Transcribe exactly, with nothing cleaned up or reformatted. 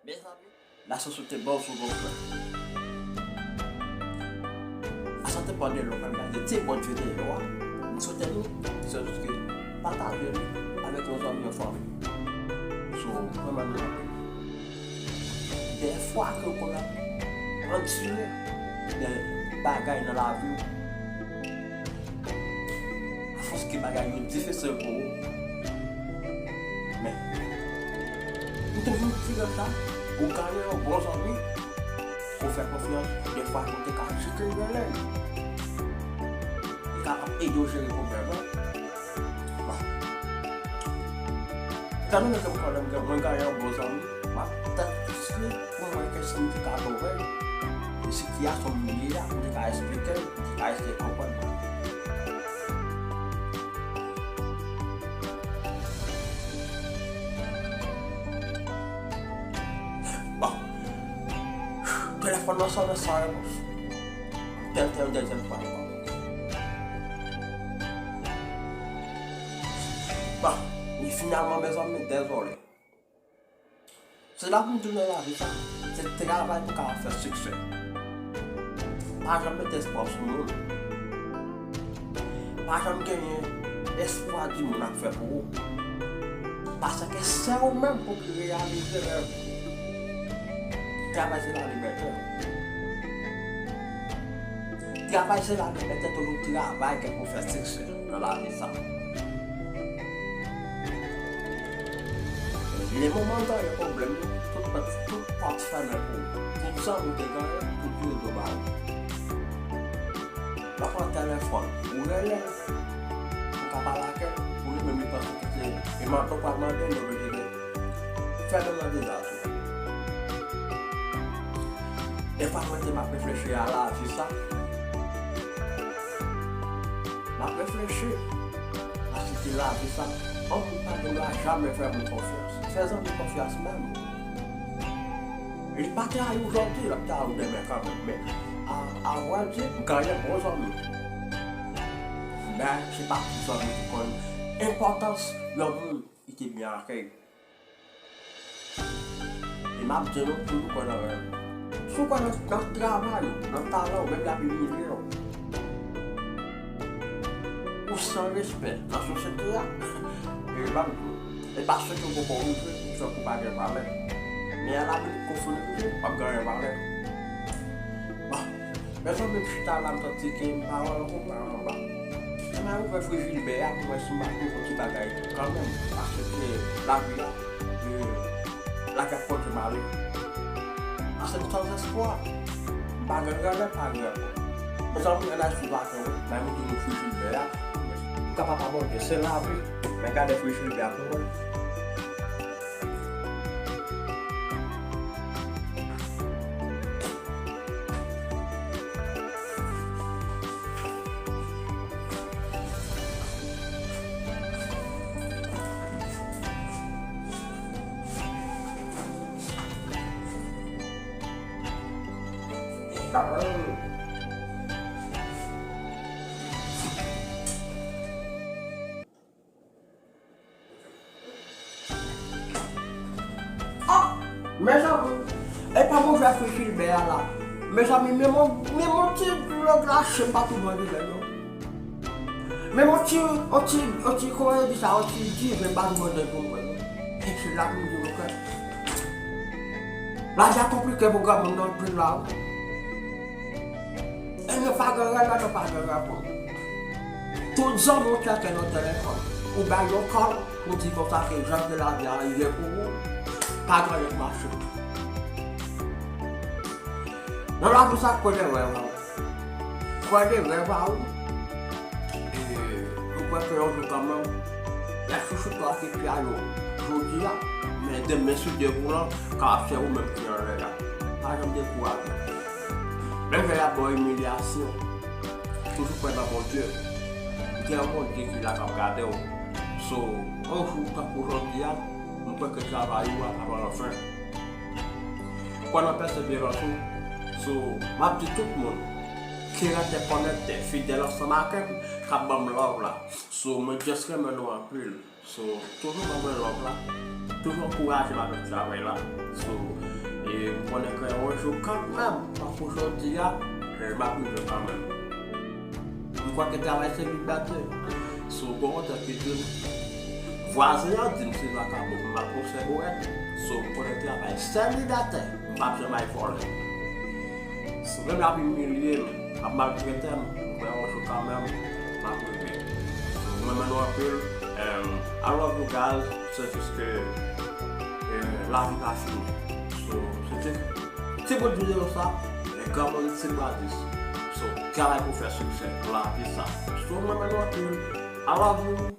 Mezanmi, la sosyo te bon sou bon frè. Sa te bon de lò, kan gade ti Bondye de lò a. M swete nou, se jis ke pataje li avèk yon zanmi, yon fanmi. So, mwen, mwen, mwen, dèfwa ke w konn ap andire de bagay nan lavi w, afòs ke bagay yo difisil pou ou. Men, ou toujou di konsa, ou genyen yon bon zanmi, ou fè konfyans, dèfwa ou te ka chite rele l. Li kapab ede w jere pwoblèm nan. Bon. Etan done ke m konnen m gen, mwen genyen yon bon zanmi, m ap tann jis li pou m wè ki siyifikasyon vrè e sitiyasyon m ye a, pou m te ka esplike l, pou m te ka eseye konprann mwen. Bon. Telefòn nan sonnen san repons. Tèl, tèl, dezyèm fwa ankò. Bon, e finalman, mezanmi, dezole. Se la pou m di w nan lavi sa, se travay pou w ka fè siksè. Pa janm mete espwa sou moun. Pa janm genyen espwa di moun ap fè pou ou. Paske se ou menm pou ki reyalize rèv ou. Travay se lalibète. Travay se lalibète, toujou travay ke pou fè siksè nan lavi sa. Le moman w genyen pwoblèm yo, tout pòt, tout pòt fèmen pou ou. Tout zanmi w te genyen, tout yo do ba ou. W ap pran telefòn, ou rele l, ou ka pale ak li, pou li menm li panse ke se, e mande, ou pral mande l, yo bezwen fè l nan deza tou. Dèfwa mwen di m ap reflechi a lavi sa. M ap reflechi a site lavi sa. Yon moun pa gen dwa jamè fè moun konfyans. Fè zanmi konfyans menm. Li pa trayi w jodi, l ap trayi w demen kanmenm. Men, a, a vrè di, m genyen bon zanmi. Men, se pa tout zanmi ki konn enpòtans yon moun ki te byen akèy. E m ap di nou, toujou kwè nan rèv ou. Si w kwè nan, nan travay ou, nan talan ou, menm l ap imilye w, ou san respè nan sosyete a, e m ap di w, e pa sèke w poko rive ki fè ke w pa gen valè. Men alabini kou fin rive, w ap genyen valè. Bon, mezanmi, m chita la, m santi ke m pa wè yon kou pa anba. Mwen ouvè frijilbè a pou m wè si m pa twouve yon ti bagay kanmenm, paske lavi a, e, lavi ap pote m ale. Paske m san espwa, m pa gen rèv, m pa gen rèv. Mezanmi, ann al sou vakan, wi, bay m ouvri frijilbè a. M ka pa pa Bondye, se lavi, men gade frijilbè a pou mwen. Ah! Mezanmi, e pa m ouvè frijilbè a la. Mezanmi, men mon, men mon ti dlo glache m pa twouve anndan, non. Men mon ti, on ti, on ti, kòman yo di sa, on ti diven m pa twouve anndan pou m bwè, non. E se la pou m di nou ke lavi a konplike pou granmoun nan anpil la, wi. E nou pa gen rèv, nou pa gen rèv. Tout zanmi w tcheke nan telefòn. Ou bay yon kòl, ou di konsa ke jan ke lavi a rive pou ou, pa gen anyen k mache. Nan lavi sa, kwè de rèv a ou. Kwè de rèv a ou. E, ou kwè ke yon jou kanmenm, y ap chouchoute w ak epi a yo jodi a, men demen, si Dye voulan, kapab se ou menm ki anlè a. Pa janm dekouraje. Menm lè y ap ba w imilyasyon, toujou kwè nan Bondye. Gen yon Bondye ki la k ap gade w. So, yon jou tankou jodi a, m kwè ke travay ou a pa pran anfen. Kwè nan pèseverans ou. So, m ap di tout moun ki rete konekte, fidèl ansanm ak m, k ap ban m love la. So, mwen just renmen nou anpil. So, toujou ban mwen love la. Toujou ankouraje m avèk travay la. So, E m konnen ke yon jou kanmenm, tankou jodi a, m ap rive kanmenm. M kwè ke travay se big batè. Si w bon, antanke jèn, vwazen an di m se vakabon, m ap konsève w. So, m konnen travay sèlibatè, m p ap janm al vòlè. Si w menm l ap imilye m, ap maltrete m, m kwè yon jou kanmenm, m ap rive. So, m renmen nou anpil. Um, I love you guys. Se jis ke, eh, lavi pa fini. So, se te ti bout videyo sa, men granmoun se gradis. So, travay pou fè siksè, lavi sa. So, m renmen nou anpil. I love you.